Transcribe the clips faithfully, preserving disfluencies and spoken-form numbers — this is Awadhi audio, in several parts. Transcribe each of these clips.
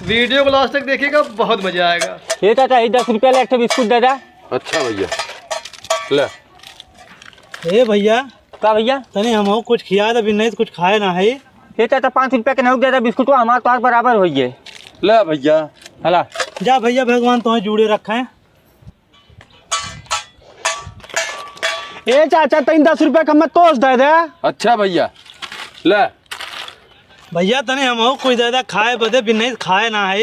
वीडियो को लास्ट तक देखिएगा, बहुत मजा आएगा। ए चाचा, ई दस रुपया ला एक ठे बिस्कुट दे दे। अच्छा भइया, ले। ए भइया। का भइया? तनी हमहू कुछ खिया दे, बिन्नई से कुछ खाए ना है। ए चाचा, पाँच रुपया के नोट दे दे, बिस्कुटवा हमार तोहार बराबर होइए। ले भइया। हला। जा भइया, भगवान तोहे जुड़े रखे। ए चाचा, तनी दस रुपया के हमें तोस दे दे। अच्छा भइया, ले। भइया, तनी हमहू कुछ दे दे खाए बदे, बिन्नई से खाए ना है।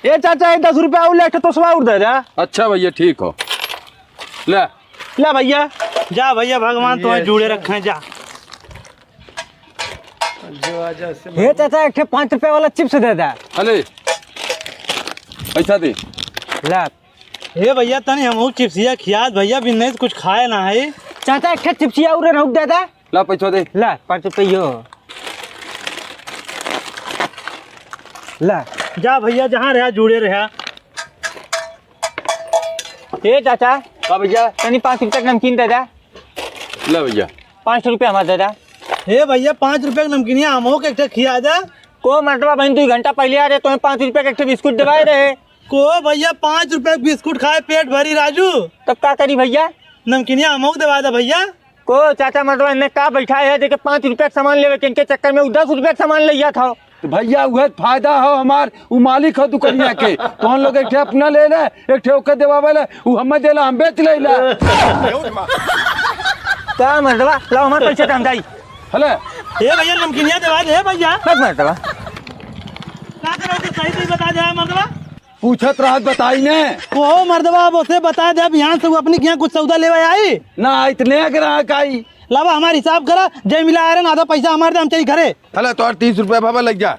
ए चाचा, ए दस रुपया और ले, एक ठे तोसवा और दे दे। अच्छा भइया, ठीक हो, ले। ले भइया। जा भइया, भगवान तोहे जुड़े रखे, जा। जो आ जा से हे चाचा, एक ठे पाँच रुपया वाला चिप्स दे दे। अले, पैसा दे। ला। हे भइया, तनी हमहू चिप्सिया खियात भइया, बिन्नई से कुछ खाए ना है। चाचा, एक ठे चिप्सिया और रहू दे दे। ला, पैसा दे। ला, पाँच रुपया। ला। जा भइया, जहाँ रहा, जुड़े रहा। ए चाचा। का भइया? तनी पाँच रुपया के नमकीन दे दे। ला भइया। पाँच रुपया हमार दे दे। हे भइया, पाँच रुपया के नमकीनिया हमहू के एक ठे खिया दे। को मर्दवा बहिन, दुइ घंटा पहिले आ रहे, तोहे पाँच रुपया के एक ठे बिस्कुट देवाए रहे। को भइया, पाँच रुपया के बिस्कुट खाए पेट भरी राजू? तब का करी भइया? नमकीनिया हमहू के देवा दे भइया। को चाचा मर्दवा, इन्हें का बैठा है, देखे पाँच रुपया के सामान लेवे के, इनके चक्कर में उ दस रुपया के सामान ले जात हो। तो भइया, उहे फायदा हो हमार, उ मालिक हो दुकनिया के। तोहन लोग एक ठे अपना ले ले, एक ठे ओके देवावे ले, उ हमें देला, हम बेच ले ले। का मर्दवा, लाओ हमार पैसा तो हम जाई। हले। ए भइया, नमकीनिया देवा दे, ए भइया। बस मर्दवा। का करो तो सही सही बता दे, मर्दवा। पूछत रहत बताई ने। ओहो मर्दवा, अब उसे बता दे, बिहान से वो अपनी के यहाँ कुछ सौदा लेवे आई। ना, इतने ग्राहक आई। लावा हमार हिसाब करा, जय मिला आयरन, आधा पैसा हमार दे, हम चली घरे। हले, तोहर तीस रुपया बाबा लग जा।